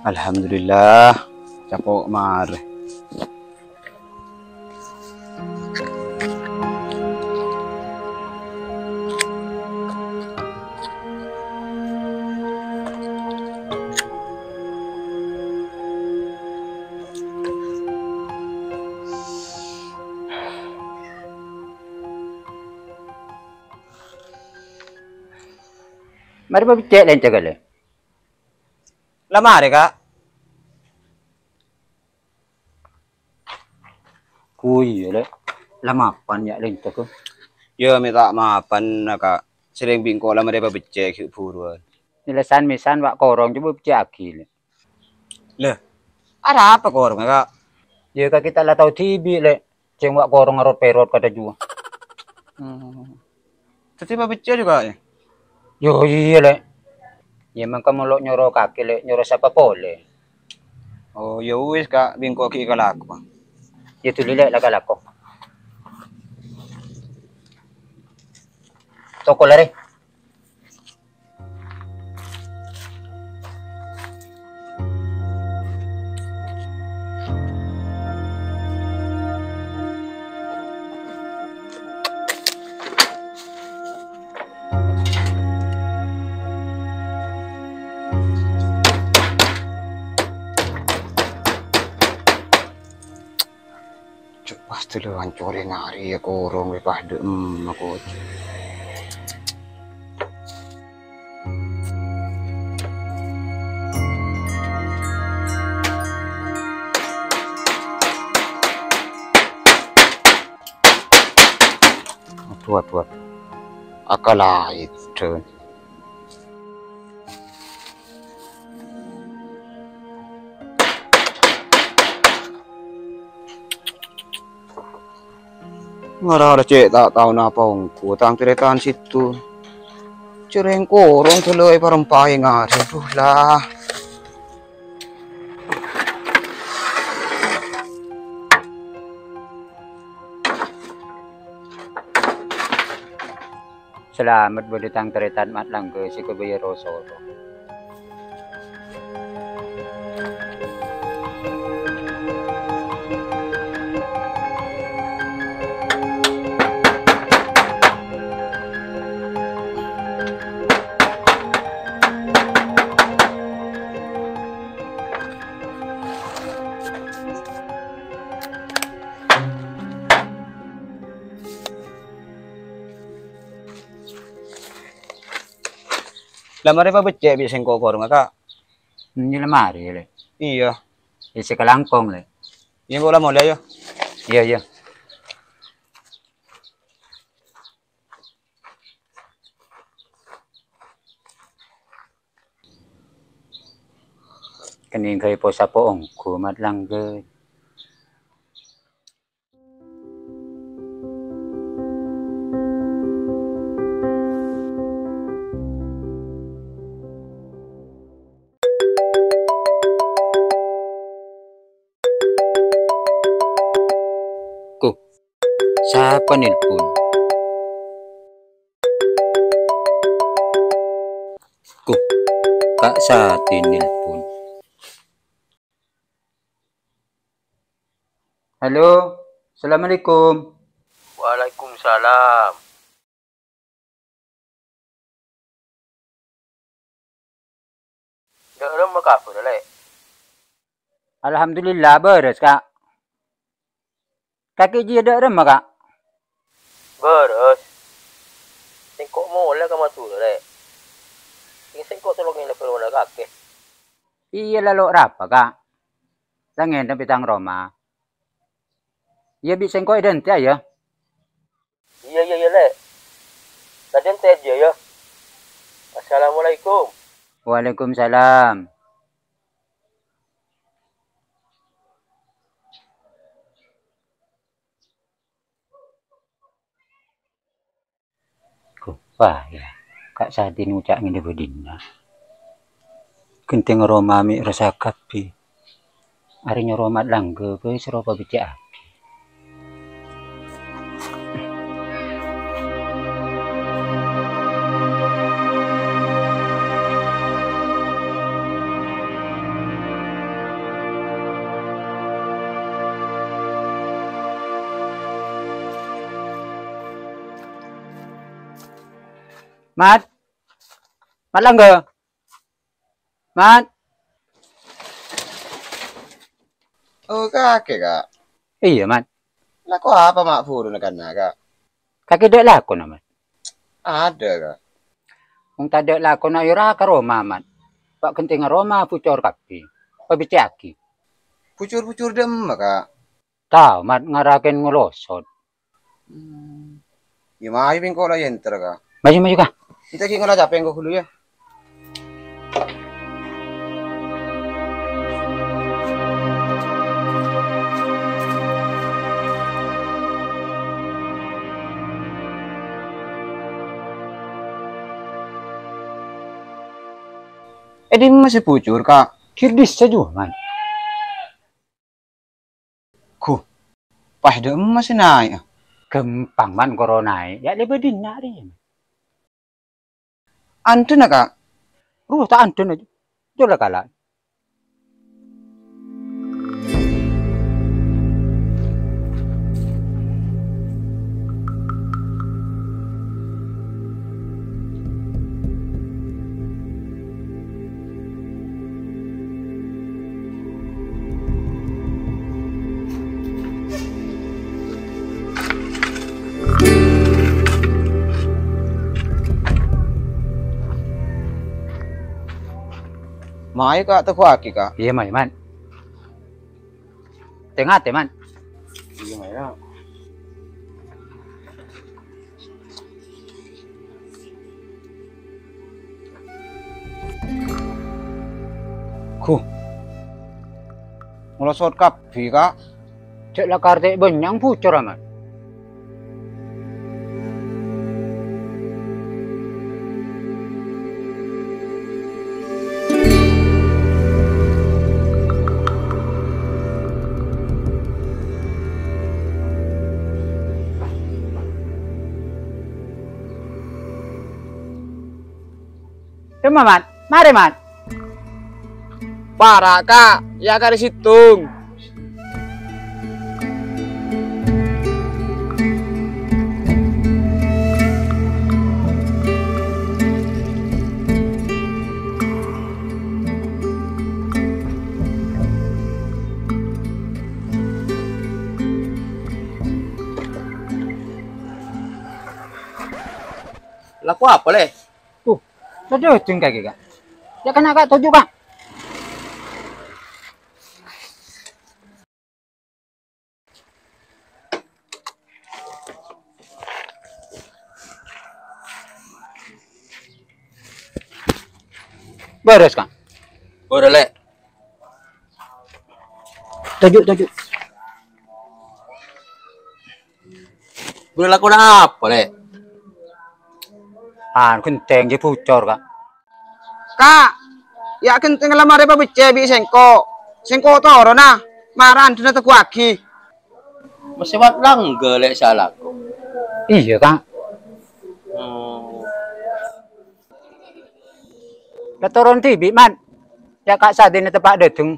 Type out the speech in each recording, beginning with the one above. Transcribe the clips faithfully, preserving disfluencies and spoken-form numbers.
Alhamdulillah, capo' marè. Marè pabecce' lèncègghâ, Lè'. La marè, Ka'. Oh iyâ, Lè'. La mapan, yâ, lèncègghâ. Yâ, mè' ta' mapan, Ka'. Sèrèng bi' engko' la marè pabecce' ghi' buruwân. Nèlèsan mèsan wa' korong, coba pabecce'aghi, Lè'. Lè, arapa korongnga, Ka'? Yâ, Ka' kita la tao dhibi', Lè'. Cèng wa' korong arot-pèrot kadhâ' juwa. Hmm. Dhâddhi pabecce' juwâ, yâ? Yo, iyâ, Lè'. Yâ, mangka molo nyoro kakè, Lè', nyoro sapa polè? Oh, yâ wis, Ka', bi' engko' ghi' kalako. Yâ, dhuli, Lè', la kalako. Toko larè. Cuk, pastè lo ancorè nari yâ korong wè padâ, em, aku. Aduh, aduh, aduh. Akal laèn, Dun. Ngara-ngara cè' ta' tao napa ongghu tang tarètan sèttong. Cèrèng korong ghellâ' èparompaè ngarè, aduh, la. Salamet bâdâ tang tarètan mat-langghâ sè kabâjâr soro. La marè pabecce' bi' sèngko' korongnga, Ka'. Nèng la marè, Lè'. Iyâ. È sè kalangkong, Lè'. Iyâ, engko' la molè, yâ. Iyâ, iyâ. Kennèng ghâbây po-sapo ongghu mat-langghâ. Ko, sapa nelpon? Ko, Kak Sati nelpon. Halo, assalamualaikum. Waalaikumsalam. Dâ' remma kabhâr, Lè'? Alhamdulillah, bârâs, Ka'. Kakè jiyâ dâ' remma, Ka'? Bârâs. Sèngko' molè ka Madhurâ, Lè'. Kèng sèngko' tolong ngenep è romana kakè. Iyâ, la lo' rapa, Ka'? La ngenep è tang roma. Iyâ, bi' sèngko' è dântè', yâ. Iyâ, iyâ, iyâ, Lè'. Kadhâng Iya, iya. Assalamualaikum. Waalaikumsalam. Ghâpa, yâ. Ka' Sadin ngoca' ngènè bâdhina. Ghenteng roma mè' rosak kabbhi. Arè nyoro Mat Langgha bhâi soro pabhecce'aghi. Mat. Mat Langgha. Mat. Oh, kakè, Ka'. Iyâ, Mat. Lako apa ma' buru nèkanna, Ka'? Kakè dâ' lakona, Mat? Adâ', Ka'. Wong tadâ' lakona yâ ra ka roma, Mat. Pa' ghenteng roma bucor kabbhi. Pabhecce'aghi. Bucor-bucor dâ' emma, Ka'? Tao, Mat, ngara kèng ngolosot. Hmm. Yâ, mayu bi' engko' la èntar, Ka'. Mayu, mayu, Ka'. Èntar ghi' ngola capè engko' ghâllu, yâ. È dimma sè bucor, Ka'? Kirdis sajuwa, Mat. Ghu, pas dâ' emma sè naè'a. Ghâmpang, Man, koro naè'. Yâ, lè bâdhina rèya. Andhâna, Ka'? Roh, ta' andhâna. Jhâ' la kala'. Mayu, Ka', tèngghuwâghi, Ka'. Iyâ, mayu, Man. Tè-ngatè, Man. Iyâ, mayu. Ghu. Ngelosot kabbhi, Ka'. Cè' la kartè bânnya' bucor, Mat. Dâ' emma, Mat? Marè, Mat. Para', Ka', yâ karè sèttong. Lako apa, Lè'? Tuh, tadâteng kakè, Ka'. Yâ, kènè', Ka', toju', Ka'. Bârâs, Ka'. Bârâs, Lè'. Toju', toju'. Bârâs lakona apa, Lè'? Ah, ghenteng ghi' bucor, Ka'. Ka', yâ ghenteng la marè pabhecce' bi' sèngko'. Sèngko' toronna, mara andhâna tèngghuwâghi. Masè Mat Langgha, Lè', sè alako. Iyâ, Ka'. Hmm. La toron dhibi', Mat. Yâ, Ka' Sadin teppa' dâteng.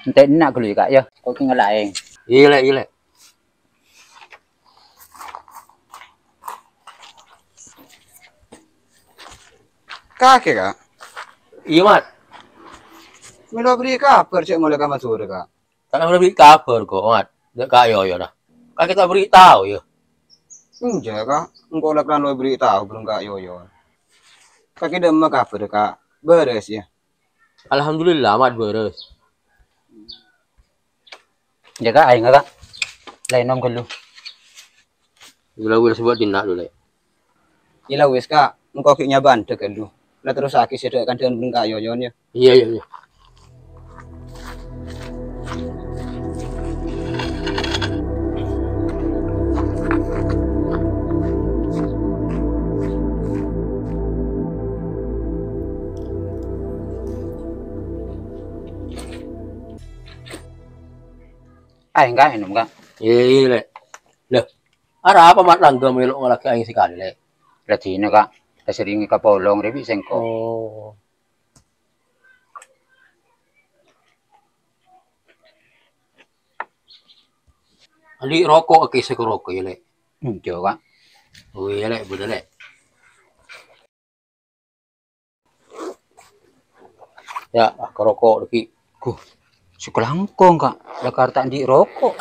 Entè' enna' ghâllu, yâ, Ka', yâ. Kok ngalaèng. Iyâ, Lè', iyâ, Lè'. Kakè, Ka'? Iyâ, Mat. Mèlo aberri' kabhâr cè' molè ka Madhurâ, Ka'. Ta' mèlo aberri' kabhâr, kok, Mat. Dâ' Ka' Yoyo, nah. Kakè ta' aberri' tao, yâ. Enjâ', Ka'. Engko' la kan lo aberri' tao bâreng Ka' Yoyo. Kakè dâ' emma kabhâr, Ka'? Bârâs, yâ. Alhamdulillah, Mat, bârâs. Jâ, Ka', aèngnga, Ka'. La ènom ghâllu. Gula-gula sebut dinna' dulu, Lè'. Iyâ la wis, Ka', engko' ghi' nyabâ' andhâ ghâllu. La terrossaghi sè dâ' kandhâ'ân bân Ka' Yoyon, yâ. Iyâ, iyâ, iyâ. Aèng, Ka', ènom, Ka'. Iyâ, iyâ, Lè'. Lè, arapa ma' langghâ mèlo ngolaghi aèng sakalè, Lè'? La dinah, Ka'. Èsèrèngè kapolong rè bi' sèngko'. Oh. Andi' roko' èkèsè ka roko', yâ, Lè'? Enjâ', Ka'. Oh, iyâ, Lè', bâdâ, Lè'. Yâ, ah, ka roko' dhâggi'. Ghu, sè kalangkong, Ka'. La kar ta' andi' roko'.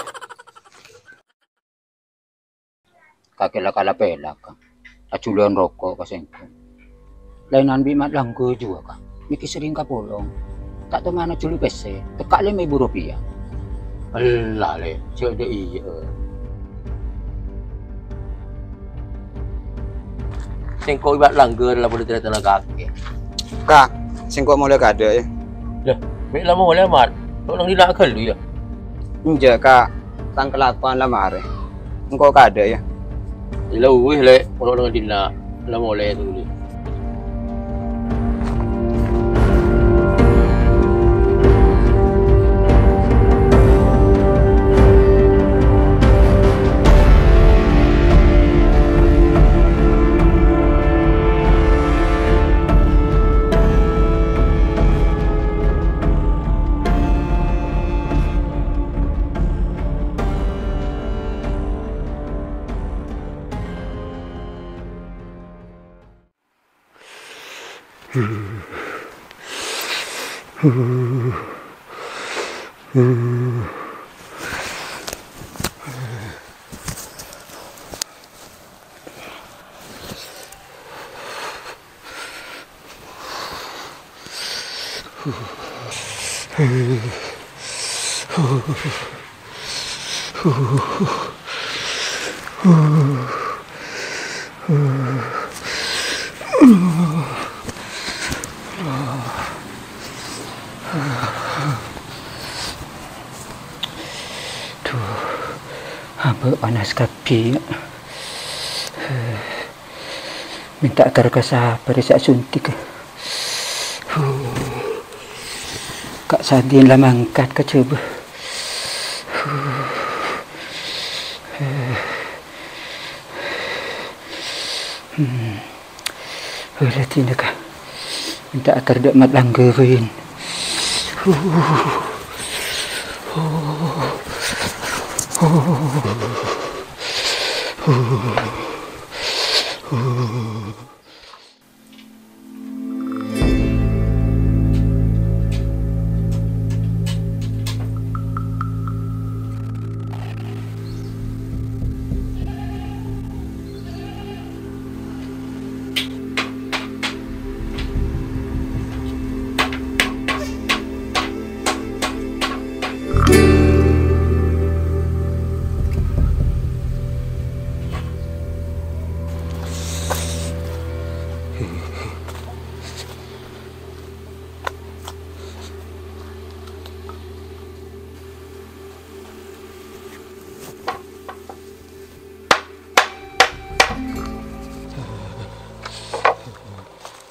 Kakè la kala pèlak, Ka'. Ajhulân roko' ka sèngko'. Laènan bi' ma' langghâ jhuwa, Ka'. Mèkkè sèrèng kapolong. Ta' toman ajhuli pèssè, tekka' lèma èbu ropèya. Ella, Lè', jhâ' dâ' iyâ. Sèngko' bi' ma' langghâ la padâ tarètanna kakè. Ka', sèngko' molè kaadâ', yâ. Lah, mè' la molè, Mat? Lo' neng dinna' ghâllu, yâ? Enjâ', Ka'. Tang kalakowan la marè. Engko' kaadâ', yâ. Ella, uwis, Lè'. Lo' neng dinna'. La molè, dhuli. Dhu, abâ' panas kabbhi. Mènta ater ka sapa rè sè asuntik. Ka' Sadin la mangkat ka jhâbâ. Hmm. Wèla dinah, Ka'. Mènta ater dâ' Mat Langghâ bhâi.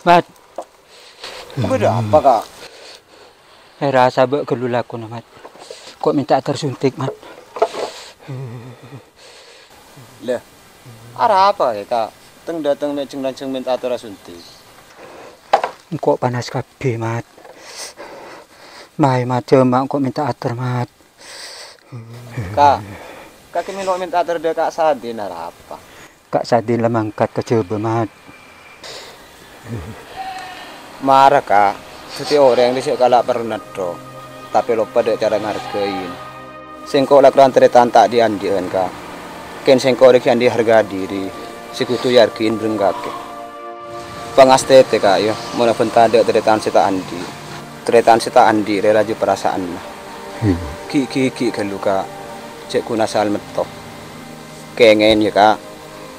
Mat. Bâdâ apa, Ka'? Èrasa bâ' ghâllu lakona, Mat. Ko' mènta ater suntik, Mat. Lè, arapa, yâ, Ka'? Teng-dâteng mè' jeng-lanjeng mènta ater asuntik. Engko' panas kabbhi, Mat. Mayu, Mat, jhâ' ma' engko' mènta ater, Mat. Ka', kakè mèlo mènta ater dâ' Ka' Sadin arapa? Ka' Sadin la mangkat ka jhâbâ, Mat. Mara, Ka'. Dhâddhi orèng rè sè kala' parlo nèddhâ, tapè loppa dâ' cara ngargai. Sèngko' la kalabân tarètan ta' dhi'-andhi'ân, Ka'. Kèng sèngko' rè ghi' andi' harga dhiri, sè kodhu èarghâi bhâreng kakè. Pangastètè, Ka', yâ, mon abhânta dâ' tarètan sè ta' andi'. Tarètan sè ta' andi' rè rajâ parasaanna. Ghi'-ghi' ghi' ghâllu, Ka'. Jhâ' ghun asal metto. Kèngèn, yâ, Ka'.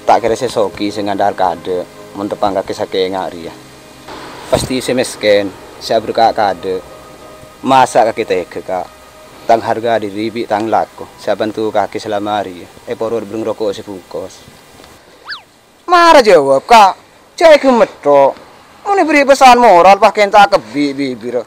Ta' kèra sè soghi sè ngandhâr kaadâ'. Mon teppa'na kakè sakènga' rèya, pastè sè mèskèn, sè aberkah kaadâ'. Masa' kakè tegghâ, Ka'? Tang harga diri bi' tang lako sè abhânto kakè salama rèya èporo' bâreng roko' sè bungkos. Mara jâwâb, Ka'. Jhâ' èghemmet, tho. Mon èberri' pessan moral, pas kèng ta' kebbhi' bibirra.